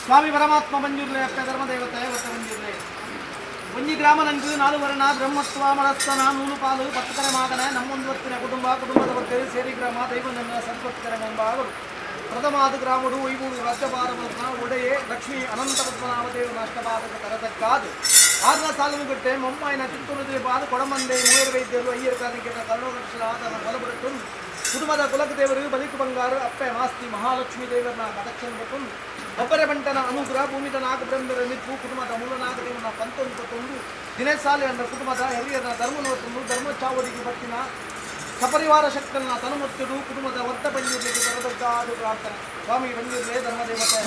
ಸ್ವಾಮಿ ಪರಮಾತ್ಮ ಪಂಜುರ್ಲೆ, ಅಪ್ಪೆ ಧರ್ಮದೇವತೆ ಒತ್ತ ಪಂಜುರ್ಲೆ. ಒಂಜಿ ಗ್ರಾಮನಂಗು ನಾಲು ವರ್ಣ, ಬ್ರಹ್ಮತ್ವ ಮಡಸ್ತನ, ನೂಲು ಪಾಲು ಪತ್ತಕರೆ ಮಾಗನೆ ನಮ್ಮೊಂದು ಹೊತ್ತಿನ ಕುಟುಂಬ, ಕುಟುಂಬದ ವರ್ಗರು ಸೇರಿ ಗ್ರಾಮ ದೈವನನ್ನ ಸದ್ಭಕ್ತರ ಮುಂಭಾಗರು. ಪ್ರಥಮಾದ ಗ್ರಾಮಡು ಒಯ್ಬೂಡು ರಾಜ್ಯಭಾರವನ್ನ ಒಡೆಯೇ ಲಕ್ಷ್ಮೀ ಅನಂತ ಪದ್ಮನಾಭ ದೇವನ ಅಷ್ಟಪಾದಕ ತರತಕ್ಕಾದು ಆರ್ನ ಸಾಲನು ಬಿಟ್ಟೆ ಮೊಮ್ಮಾಯಿನ ತಿತ್ತುರುದೇ ಬಾದು ಕೊಡಮಂದೆ ಮೂಯರು ವೈದ್ಯರು ಅಯ್ಯರ್ ಕಾರ್ಣಿಕೆದ ಕರುಣದರ್ಶನ ಆತನ ಬಲಬಿಡುತ್ತೊಂದು ಕುಟುಂಬದ ಕುಲಕ ದೇವರು ಬಲಿಕು ಬಂಗಾರು ಅಪ್ಪೆ ಮಾಸ್ತಿ ಮಹಾಲಕ್ಷ್ಮೀ ದೇವರನ್ನ ಕಟಕ್ಷನ್ ಬತ್ತೊಂದು ಒಬ್ಬರೇ ಬಂಟನ ಅನುಗ್ರಹ ಭೂಮಿದ ನಾಗ ಬ್ರಹ್ಮರ ನಿಪ್ಪು ಕುಟುಂಬದ ಮೂಲನಾಗ ದೇವನ ಪಂತೊಂದು ಪತ್ತೊಂದು ದಿನೇ ಸಾಲೆ ಅಂದ್ರ ಕುಟುಂಬದ ಹಿರಿಯರ ಧರ್ಮನೋತ್ತೊಂದು ಧರ್ಮ ಚಾವಡಿಗೆ ಬತ್ತಿನ ಸಪರಿವಾರ ಶಕ್ತನ ತನುಮುತ್ತುಡು ಕುಟುಂಬದ ಒತ್ತ ಪಂಜುರ್ಲಿಗೆ ತರದೊಡ್ಡಾದು ಪ್ರಾರ್ಥನೆ. ಸ್ವಾಮಿ ಪಂಜುರ್ಲೆ, ಧರ್ಮದೇವತೆ,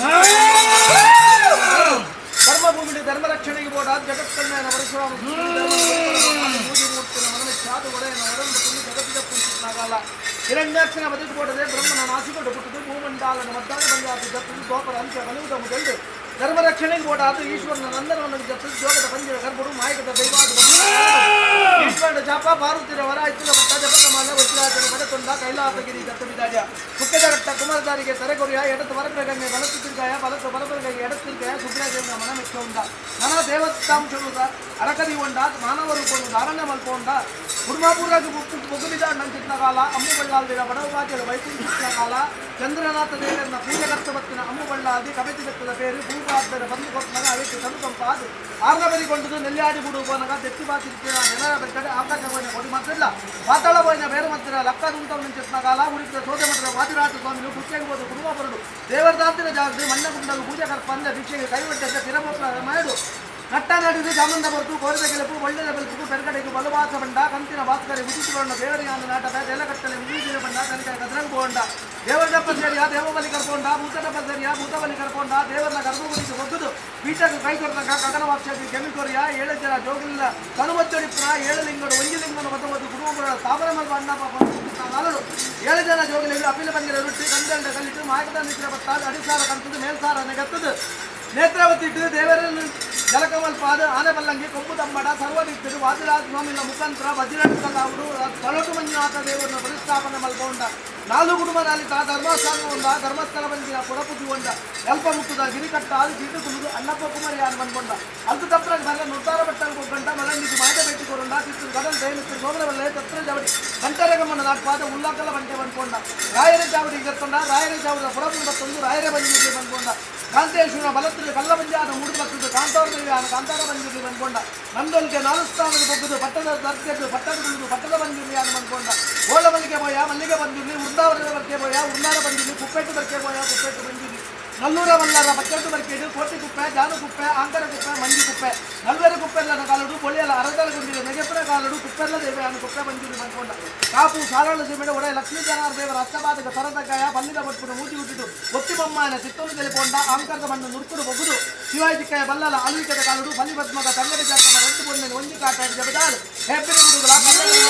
ಧರ್ಮಭೂಮಿಗೆ ಧರ್ಮ ರಕ್ಷಣೆಗೆ ಬೋಡ ಜಗತ್ಕಣ್ಣನ ಪರಶುರಾಮ ಮೂರ್ತಿನ ಮನಮೆಚ್ಚಾದು ಒಡೆಯನ ಒಡಂಬ ತುಂಬಿ ಜಗತ್ತಿನ ಪುಂಚಿನಾಗಲ್ಲ. ಹಿರಣ್ಯಾಕ್ಷನ ಬದುಕು ಬೋಡದೆ ಬ್ರಹ್ಮನ ನಾಸಿಕೊಡು ಪುಟ್ಟುದು ಭೂಮಂಡಾಲನ ಮದ್ದಾನ ಬಂಜಾತು ಜತ್ತದು ದ್ವಾಪರ ಅಂತ್ಯ ಕಲಿಯುಗ ಮೊದಲು ಧರ್ಮ ರಕ್ಷಣೆಗೆ ಬೋಡಾದು ಈಶ್ವರನ ನಂದನವನ್ನು ಜತ್ತದು ಜೋಗದ ಪಂಜರ ಗರ್ಭಡು ಮಾಯಕದ ದೈವಾದು ಈಶ್ವರನ ಶಾಪ ಪಾರ್ವತಿರ ವರ ಇತ್ತದ ಭಟ್ಟ ಜಪದ ಮಾಲ ವಜ್ರಾಜನ ಬಡತೊಂಡ ಕೈಲಾಸಗಿರಿ ದತ್ತವಿದಾಜ ಮುಖ್ಯದ ರಕ್ತ ಕುಮಾರದಾರಿಗೆ ತರೆಗೊರಿಯ ಎಡತು ವರಪ್ರಗಂಗೆ ಬಲತ್ತು ತಿರ್ಗಾಯ ಬಲತ್ತು ಬಲಪ್ರಗಂಗೆ ಎಡತ್ತು ತಿರ್ಗಾಯ ಸುಬ್ರಾಜನ ಮನ ಮೆಚ್ಚ ನನ ದೇವತಾಂಶನು ಅರಕದಿ ಉಂಡ ಮಾನವ ರೂಪನು ಧಾರಣ ಮಲ್ಪೊಂಡ ಕುರ್ಮಾಪುರಗೆ ಬೊಗ್ಗುಬಿದ ನಂಚಿತ್ನ ಕಾಲ ಅಮ್ಮು ಬಳ್ಳಾಲ್ದಿರ ಬಡವ ಬಾಜಲು ವೈಕುಂಠ ಕಾಲ ಚಂದ್ರನಾಥ ದೇವರನ್ನ ಪೂಜೆ ಕರ್ತವತ್ತಿನ ಅಮ್ಮು ಬಳ್ಳಾಲ್ದಿ ಕಬೆತಿ ಬೆತ್ತದ ಪೇರು ಭೂಪಾದ್ದರ ಬಂದು ಕೊಟ್ಟನಾಗ ಅವೆಕ್ಕೆ ತನುಕಂಪಾದು ಆರ್ನ ಬರಿ ಕೊಂಡದು ನೆಲ್ಯಾಡಿ ಬುಡು ಬೋನಗ ದೆತ್ತಿ ಬಾತಿರ್ತಿನ ನೆಲರ ಬೆಕ್ಕಡೆ ಆಕಾಶ ಹೋಯಿನ ಕೊಡಿ ಮಾತ್ರಲ್ಲ ಪಾತಾಳ ಹೋಯಿನ ಬೇರೆ ಮತ್ತಿರ ಲಕ್ಕ ದುಂತವ್ ನಿಂಚಿತ್ನ ಕಾಲ ಉಳಿದ ಸೋದೆ ಮಠದ ವಾದಿರಾಜ ಸ್ವಾಮಿಲು ಕುಚ್ಚೆಗೆ ಹೋದ ಕುಟುಂಬಪರಡು ದೇವರದಾಂತಿನ ಜಾಗೃತಿ ಮಣ್ಣ ಗುಂಡಲು ಪೂಜೆ ಕರ್ಪಂದ ಭಿಕ್ಷೆಗೆ ಕೈವಟ್ಟದ ತಿರಮೋತ್ರ ಮಾಡು ನಟ್ಟ ನಡಿದು ಚಾಮುಂಡ ಬರ್ತು ಕೋರಿದ ಗೆಲುಪು ಒಳ್ಳೆಯ ಬೆಲುಪು ಪೆರಗಡೆಗೆ ಬಲವಾಸ ಬಂಡ ಕಂತಿನ ಭಾಸ್ಕರಿ ಉದಿತುಕೊಂಡ ದೇವರಿಯಾನ ನಾಟಕ ಜಲಕಟ್ಟಲೆ ಮುಗಿದಿರ ಬಂಡ ತನಕ ಕದ್ರಂಗ ಬೋಂಡ ದೇವರದಪ್ಪ ಸೇರಿಯ ದೇವಬಲಿ ಕರ್ಕೊಂಡ ಭೂತದಪ್ಪ ಸೇರಿಯ ಭೂತಬಲಿ ಕರ್ಕೊಂಡ ದೇವರನ್ನ ಗರ್ಭಗುಡಿಗೆ ಒಗ್ಗದು ಪೀಠಕ್ಕೆ ಕೈ ಕೊಡ್ತಕ್ಕ ಗಗನವಾಕ್ಷಿ ಕೆಮಿಕೊರಿಯ ಏಳು ಜನ ಜೋಗಿಲ್ಲ ಕನುಮಚ್ಚೊಡಿಪುರ ಏಳು ಲಿಂಗಡು ಒಂಜಿ ಲಿಂಗನು ಬತ್ತೊಂಬತ್ತು ಕುಟುಂಬಗಳ ಸ್ಥಾಪನೆ ಮಲ್ಪ ಅಣ್ಣಪ್ಪ ನಾಲ್ವರು ಏಳು ಜನ ಜೋಗಿಲಿಗಳು ಅಪಿಲ ಬಂದಿರ ರೊಟ್ಟಿ ಕಂದಂಡ ಕಲ್ಲಿಟ್ಟು ಮಾಯಕದ ನಿದ್ರೆ ಬತ್ತಾದ ಅಡಿಸಾರ ಕಂತದ್ದು ಮೇಲ್ಸಾರ ನೆಗತ್ತದು ನೇತ್ರಾವತಿ ಇಟ್ಟು ದೇವರನ್ನು ಜಲಕಮಲ್ಪಾದ ಆನೆ ಬಲ್ಲಂಗಿ ಕೊಂಬು ತಂಬಡ ಸರ್ವದಿತ್ತರು ವಾದಿರಾಜ ಸ್ವಾಮಿನ ಮುಖಾಂತರ ವಜ್ರಕಲ್ಲಾವರು ತಳಟು ಮಂಜುನಾಥ ದೇವರನ್ನು ಪ್ರತಿಷ್ಠಾಪನೆ ಮಲ್ಕೊಂಡ ನಾಲು ಕುಟುಂಬದಲ್ಲಿ ತಾ ಧರ್ಮಸ್ಥಾನ ಉಂಡ ಧರ್ಮಸ್ಥಳ ಬಂದಿನ ಪುರಪುತಿ ಉಂಡ ಅಲ್ಪ ಮುಟ್ಟುದ ಗಿರಿಕಟ್ಟ ಅದು ಚೀಟು ಕುಲುದು ಅಣ್ಣಪ್ಪ ಕುಮಾರಿ ಯಾನ್ ಬಂದ್ಕೊಂಡ ಅಲ್ತು ತಪ್ಪರ ಬರ ನುರ್ತಾರ ಬಟ್ಟಲ್ ಕೊಟ್ಟಂಡ ಮಲಂಡಿಗೆ ಮಾಯದ ಭೇಟಿ ಕೊರಂಡ ತಿತ್ತು ಗಡಲ್ ದಯಮಿತ್ತು ಸೋಮರವಲ್ಲೇ ತತ್ರ ಜವಡಿ ಕಂಟರಗಮ್ಮನ ನಾಟ್ಪಾದ ಉಲ್ಲಾಕಲ ಬಂಟೆ ಬಂದ್ಕೊಂಡ ರಾಯರ ಚಾವಡಿ ಗತ್ತೊಂಡ ರಾಯರ ಚಾವಡಿದ ಪುರಪುರ ಬತ್ತೊಂದು ರಾಯರ ಬಂದಿಗೆ ಬಂದ್ಕೊಂಡ ಕಾಂತೇಶ್ವರ ಬಲತ್ತಿಗೆ ಕಲ್ಲ ಬಂಜಾದ ಮೂಡು ಬರ್ತದೆ ಕಾಂತಾರ ಕಾಂತಾರ ಬಂದಿಗೆ ಬಂದ್ಕೊಂಡ ನಂದೊಲ್ಗೆ ನಾಲು ಸ್ಥಾನದ ಬೊಗ್ಗುದು ಪಟ್ಟದ ದರ್ಗೆದ್ದು ಪಟ್ಟದ ಗುಳಿದು ಪಟ್ಟದ ಬಂದಿರ್ಲಿ ಬಂದ್ಕೊಂಡ ಓಳ ಮಲ್ಲಿಗೆ ಬೋಯ ಮಲ್ಲಿಗೆ ಬಂದಿರ್ಲಿ ವೃಂದಾವನದ ಬರ್ಕೆ ಬೋಯ ವೃಂದಾರ ಬಂದಿರ್ಲಿ ಕುಪ್ಪೆಟ್ಟು ಬರ್ಕೆ ಬೋಯ ಕುಪ್ಪೆಟ್ಟು ಬಂದಿರ್ಲಿ ನಲ್ಲೂರ ಮಲ್ಲಾರ ಬಚ್ಚಟ್ಟು ಬರ್ಕೇಡು ಕೋಟಿ ಕುಪ್ಪೆ ಜಾನು ಕುಪ್ಪೆ ಆಂಕರ ಕುಪ್ಪೆ ಮಂಜು ಕುಪ್ಪೆ ನಲ್ವೆರ ಕುಪ್ಪೆಲ್ಲದ ಕಾಲಡು ಬೊಳ್ಳೆಯಲ ಅರದಲ ಗುಂಡಿಗೆ ನೆಗೆಪುರ ಕಾಲಡು ಕುಪ್ಪೆಲ್ಲ ದೇವ ಕುಪ್ಪೆ ಬಂದಿರ್ಲಿ ಬಂದ್ಕೊಂಡ ಕಾಪು ಸಾರಾಳ ಸೀಮೆಡ ಒಡೆ ಲಕ್ಷ್ಮೀ ಜನಾರ್ ದೇವರ ಅಷ್ಟಪಾದಕ ತರತಕಾಯ ಪಲ್ಲಿದ ಬಟ್ಪುನ ಊಟಿ ಹುಟ್ಟಿದು ಒತ್ತಿ ಬೊಮ್ಮಾಯನ ಚಿತ್ತೊಂದು ತೆಲೆಪೊಂಡ ಆಂಕರದ ಮಣ್ಣು ನುರ್ಕುಡು ಬೊಗುದು ಶಿವಾಜಿಕಾಯ ಬಲ್ಲಲ ಅಳುವಿಕದ ಕಾಲುಡು ಬಲಿ ಪದ್ಮದ ತಂಗಡಿ ಜಾತನ ರದ್ದು ಬೊಣ್ಣೆ ಒಂಜಿ ಕಾಟ ಜಬದಾಳು ಹೆಬ್ಬಿನ ಗುಡುಗಳ ಕಲ್ಲಲ್ಲಿ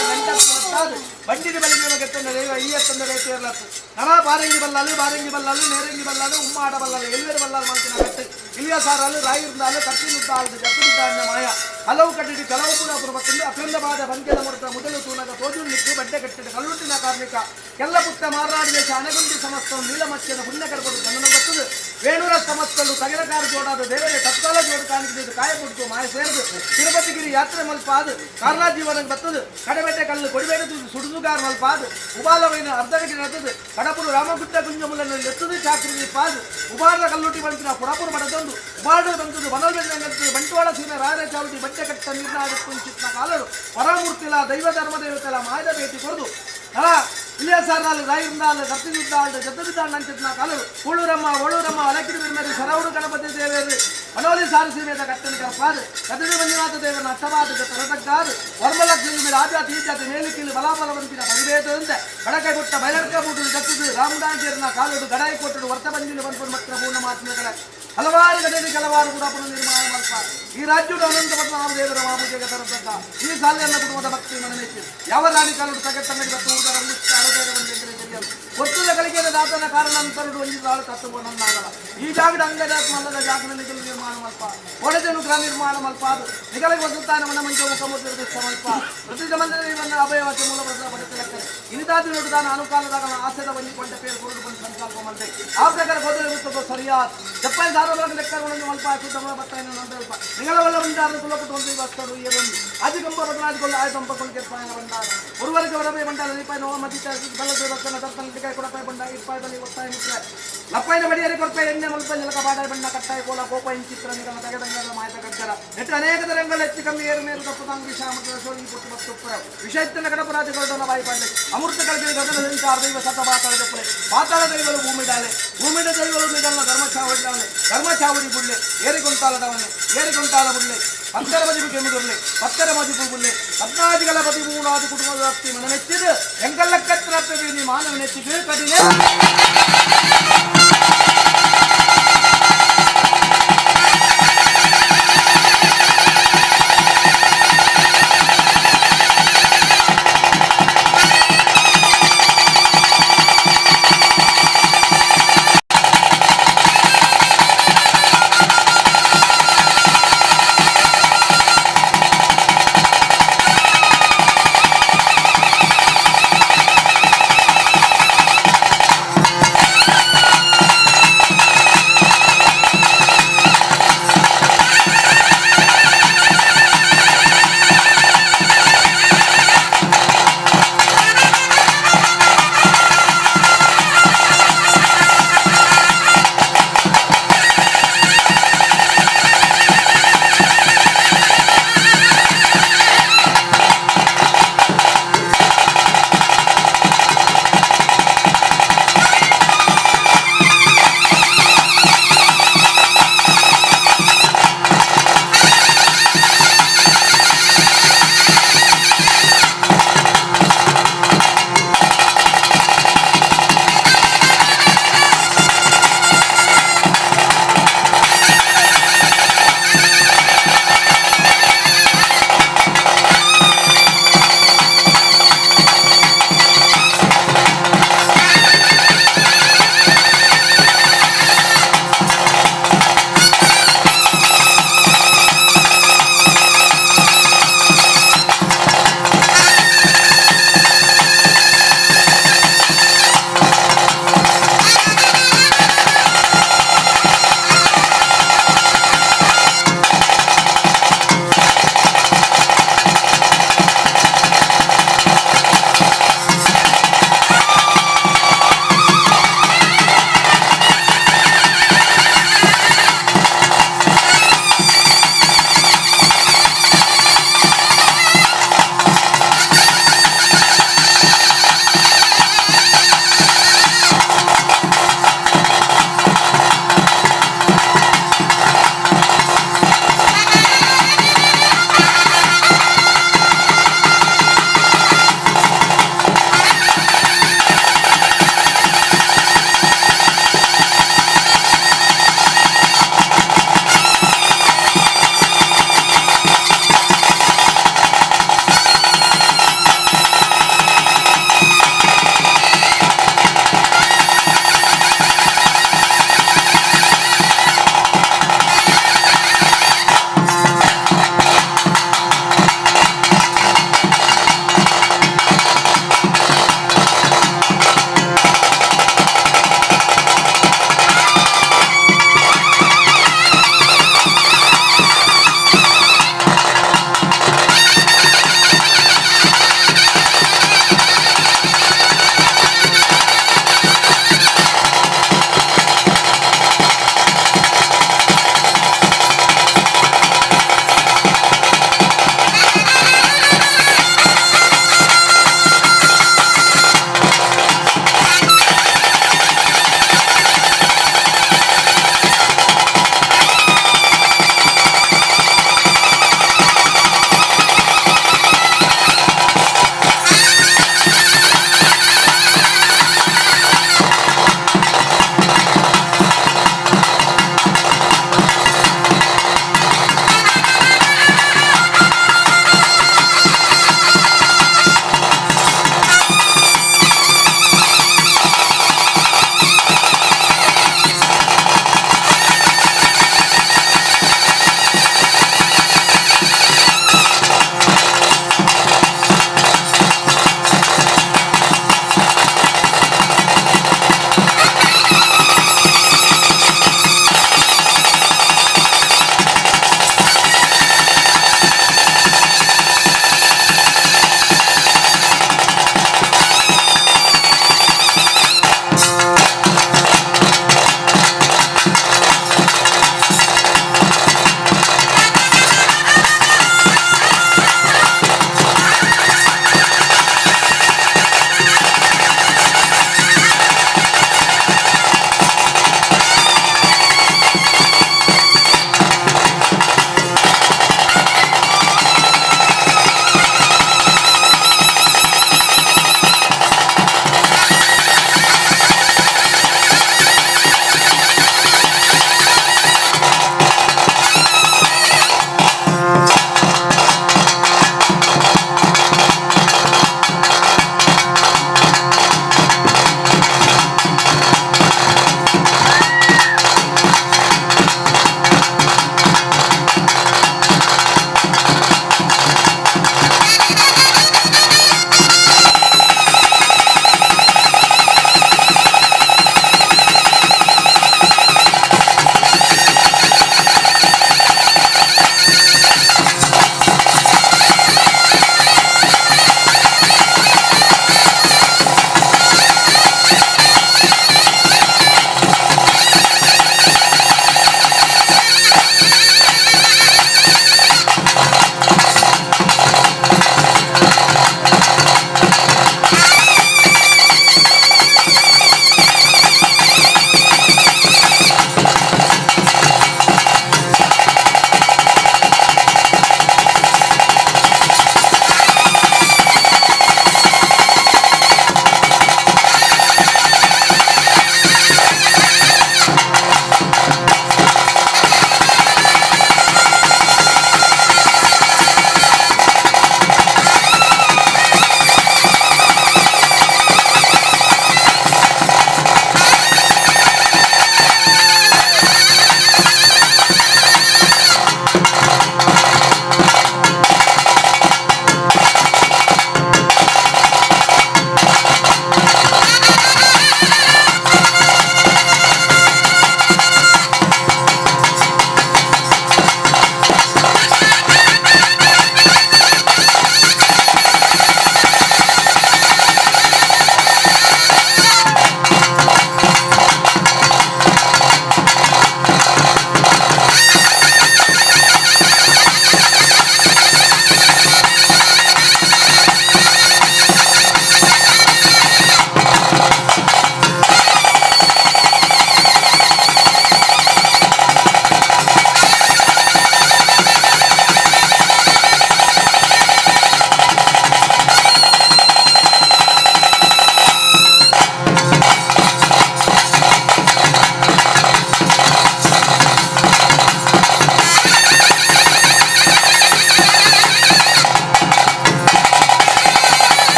ಬಂಡಿದ ಬಲಿ ಗೆತ್ತಂದ ದೈವ ಈ ಎತ್ತಂದ ರೇತಿಯರ್ಲತ್ತು ನನ ಬಾರಂಗಿ ಬಲ್ಲಾಲು ಬಾರಂಗಿ ಬಲ್ಲಾಲು ನೇರಂಗಿ ಬಲ್ಲಾಲು ಉಮ್ಮಾಡ ಬಲ್ಲಾಲು ಎಲ್ವೇರು ಬಲ್ಲಾಲು ಮಲ್ತಿನ ಕಟ್ಟು ಇಲಿಯ ಸಾರಾಲು ರಾಯಿರ್ದಾಲು ಕಟ್ಟಿ ನುದ್ದಾಲು ಜತ್ತು ಮಾಯ ಹಲವು ಕಟ್ಟಿಡಿ ಕೆಲವು ಕೂಡ ಬರ್ತಂದು ಅಖಂಡ ಬಾದ ಬಂಕೆದ ಮುರತ ಮೊದಲು ತೂನಗ ತೋಜು ನಿಕ್ಕು ಬಡ್ಡೆ ಕಟ್ಟಿದ ಕಲ್ಲುಟ್ಟಿನ ಕಾರ್ಮಿಕ ಕೆಲ್ಲ ಪುಟ್ಟ ಮಾರನಾಡಿ ದೇಶ ಅನಗುಂಡಿ ಸಮಸ್ತ ನೀಲಮತ್ಯದ ಪುಣ್ಯ ಕರ್ಪಡು ಗಮನ ಬರ್ತದೆ ವೇಣೂರ ಸಮಸ್ತಲು ತಗಲಕಾರ ಜೋಡಾದ ದೇವರೇ ತತ್ಕಾಲ ಜೋಡು ಕಾಣಿಕೆ ಕಾಯ ಪುಡ್ತು ಮಾಯ ಸೇರಿದು ತಿರುಪತಿಗಿರಿ ಯಾತ್ರೆ ಮಲ್ಪಾದು ಕಾರ್ಲಾ ಜೀವನ ಬರ್ತದೆ ಕಡಬೆಟ್ಟೆ ಕಲ್ಲು ಕೊಡಿಬೇಡ ಸುಡುದುಗಾರ್ ಮಲ್ಪಾದು ಉಬಾಲವೈನ ಅರ್ಧರಿಗೆ ನಡತದು ಕಡಪುರು ರಾಮಗುಡ್ಡ ಕುಂಜಮುಲನ್ನು ಎತ್ತದು ಚಾಕ್ರಿ ಪಾದು ಉಬಾರದ ಕಲ್ಲುಟಿ ಬಂತಿನ ಪುಡಪುರು ಮಡದೊಂದು ಉಬಾರ್ಡು ಬಂತದು ಬನಲ್ ಬೆಂದಂಗಂತದು ಬಂಟ್ವಾಳ ಸೀಮೆ ರಾಯರ ಚಾವಟಿ ಬಟ್ಟೆ ಕಟ್ಟ ನಿರ್ನಾಡ ಕುಂಚಿತ್ನ ಕಾಲರು ಪರಮೂರ್ತಿಲ ದೈವ ಧರ್ಮ ದೇವತೆಲ ಮಾಯದ ಭೇಟಿ ಕೊರದು ಅಲ್ಲ ಇಲ್ಲಿಯ ಸಾರ್ನಾಲು ರಾಯಿರ್ನಾಲು ಕತ್ತಿದ್ದಾಳು ಜದ್ದಬಿದ್ದಾಳು ನಂಚಿತ್ನ ಕಾಲರು ಉಳ್ಳೂರಮ್ಮ ಒಳೂರಮ್ಮ ಅಲಕಿರಿ ಬಿರ್ಮೇರಿ ಸರೌಡು ಗಣಪತಿ ದೇವೇರಿ ಅನೋಲಿ ಸಾರು ಸೀಮೆದ ಕಟ್ಟನ ಕರ್ಪಾದು ಕದಿರು ಮಂಜುನಾಥ ದೇವನ ಅಷ್ಟವಾದ ತರತಗ್ಗಾದು ವರ್ಮಲಕ್ಷ್ಮಿ ಮೇಲೆ ಆಜಾತಿ ಈಜಾತಿ ಮೇಲಿಕ್ಕಿಲ್ಲಿ ಬಲಾಬಲವಂತಿನ ಪರಿಭೇದಂತೆ ಬಡಕೈ ಗುಟ್ಟ ಬಯಲಡ್ಕ ಬೂಟು ಜತ್ತದು ರಾಮದಾಂಜೇರ್ನ ಕಾಲುಡು ಗಡಾಯಿ ಕೊಟ್ಟಡು ವರ್ತ ಬಂಜಿಲು ಬಂದ್ಕೊಂಡು ಮಾತ್ರ ಪೂರ್ಣ ಮಾತಿನ ಕಡೆ ಹಲವಾರು ಗಡೆಯಲ್ಲಿ ಕೆಲವಾರು ಕೂಡ ಪುನಃ ನಿರ್ಮಾಣ ಮಲ್ಪ ಈ ರಾಜ್ಯದ ಅನಂತ ಪದ್ಮನಾಭ ದೇವರ ಮಾಪೂಜೆಗೆ ತರತಕ್ಕ ಈ ಸಾಲೆಯನ್ನ ಕುಟುಂಬದ ಭಕ್ತಿ ಮನಮೇಚಿ ಯಾವ ರಾಣಿ ಕಾಲುಡು ತಗ ತಂಗಡಿ ಬತ್ತು ಊದರ ಅರದೇರ ಬಂದೆಂದರೆ తెలిಯದು ಒತ್ತುದ ಗಳಿಗೆದ ದಾತನ ಕಾರಣಾಂತರಡು ಒಂಜಿ ದಾಳು ತತ್ತುವ ನನ್ನಾಗಲ್ಲ ಈ ಜಾಗದ ಅಂಗದ ಮಲ್ಲದ ಜಾಗದ ನಿಗಲು ನಿರ್ಮಾಣ ಮಲ್ಪ ಒಡೆದನು ಗ್ರಹ ನಿರ್ಮಾಣ ಮಲ್ಪ ಅದು ನಿಗಲಿಗೆ ವಸುತ್ತಾನ ಮನ ಮಂಚ ಮುಖಮೂರ್ತಿ ಮಲ್ಪ ಪ್ರತಿ ಮಂದಿರ ಇವನ್ನ ಅಭಯವಾಕ್ಯ ಮೂಲ ಪ್ರಸಾದ ಪಡೆದ ಇನಿದಾದಿ ದಾನ ಅನುಕಾಲದಾಗ ಆಸೆದ ಒಂಜಿ ಕೊಂಡ ಪೇರು ಕೊರಡು ಬಂದು ಸಂಕಲ್ಪ ಮಲ್ತೆ. ಆ ಪ್ರಕಾರ ಗೋದಲೆ ಮುತ್ತದ ಸರಿಯಾದ ಜಪ್ಪಾಯಿ ಧಾರವಾಡ ಲೆಕ್ಕಗಳನ್ನು ಅಲ್ಪ ಶುದ್ಧ ಬತ್ತಾಯಿನ ನಂದಲ್ಪ ನಿಗಳವಲ್ಲ ಬಂದಾರ ತುಲಪುಟ್ಟು ಒಂದು ವಸ್ತರು ಏರೊಂದು ಅಧಿಕಂಬ ಬದಲಾದಿಕೊಳ್ಳ ಆಯ್ತಂಪ ಕೊಂಕೆಪ್ಪಾಯನ ಬಂಡಾರ ಉರ್ವರ್ಗ ವರಬೆ ಬಂಡಾರ ದೀಪಾಯ ನೋವ ಮದಿತ ಬಲ್ಲದ ರಕ್ಕನ ದರ್ತನ ಟಿಕಾಯ ಕೊಡಪಾಯ ಬಂಡ ಇಪ್ಪಾಯ ಬಲಿ ಒತ್ತಾಯ ಮುಖ್ಯ ಲಪ್ಪಾಯನ ಬಡಿಯರಿ ಕೊರ್ಪಾಯ ಎಣ್ಣೆ ಮಲ್ಪಾಯ ನಿಲಕ ಬಾಡಾಯ ಬಣ್ಣ ಕಟ್ಟಾಯ ಕೋಲ ಕೋಪ ಇಂಚಿತ್ರ ನಿಗಮ ತಗದಂಗದ ಮಾಯತ ಗಗ್ಗರ ನೆಟ್ಟು ಅನೇಕ ತರಂಗಳ ಹೆಚ್ಚು ಕಮ್ಮಿ ಏರು ಮೇರು ತಪ್ಪುದಾಂಗ ವಿಷ ಅಮೃತ ಸೋಲಿ ಪುಟ್ಟು ಮತ್ತು ಉಪ್ಪರ ವಿಷಯತ್ತನ ಗಣಪರಾಜ ಗರುಡನ ಬಾಯಿ ಪಾಡಲೆ ಅಮೃತ ಕಳಕಳಿ ಗಗನ ಸಂಚಾರ ದೈವ ಸತ ಪಾತಾಳ ದಪ್ಪಲೆ ಪಾತಾಳ ದೈವಲು ಭೂಮಿಡಾಲೆ ಭೂಮಿಡ ದೈವಲು ನಿಗಲ್ಲ ಧರ್ಮ ಚಾವಡಿಡಾಲೆ ಧರ್ಮ ಚಾವಡಿ ಬುಡ್ಲೆ ಏರಿಕೊಂತಾಲದವನೆ ಏರಿಕೊಂತಾಲ ಬುಡ್ಲೆ ಪತ್ತರ ಮದಿಪು ಕೆಮ್ಮುದುರ್ಲೆ ಪತ್ತರ ಮದಿಪು ಬುಲ್ಲೆ ಪದ್ನಾದಿಗಳ ಪದಿಮೂಣಾದಿ ಕುಟುಂಬದ ವ್ಯಾಪ್ತಿ ಮನಮೆಚ್ಚಿದು ಎಂಕಲ್ಲಕ್ಕತ್ತಿನ ನೀ ಮಾನವ ನೆಚ್ಚಿದು ಕಡಿನೆ.